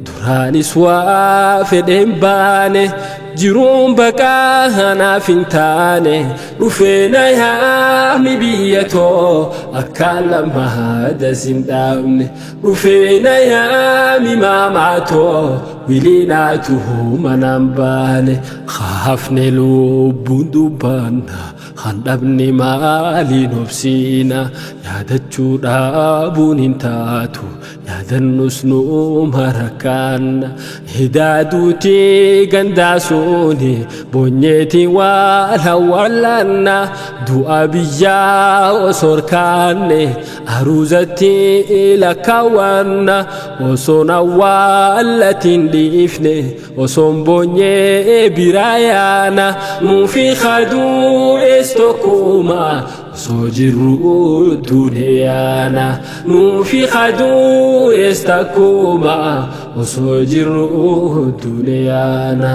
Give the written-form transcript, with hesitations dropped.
Duraanis waa fedheen baane, jiruun baqaa naaf hin taane. Dhufee na yaami biyya too, akkaan lammaada sin dhaabne. Dhufee na yaami maamaa too, wiliinaatu manaan baane. Hafne lubbuun dubbanna, kan dhabne maaliin obsiina? Yaadachuu dhaabuun hin taatu, yaadannus numa rakkaanna. Hidaaduutii gandaa suuni boonyeetii waan hawwallanna. Du'a biyyaa osoo harkaanne aruuzatti lakkaawwanna. Osoon awwaallatiin dhiifne, osoon boonyee biraa yaana. Nuufi kaduu'es tokkuma, osoo jirru duune yaana. Nuufi kaduu'es takkuma, osoo jirru duune yaana.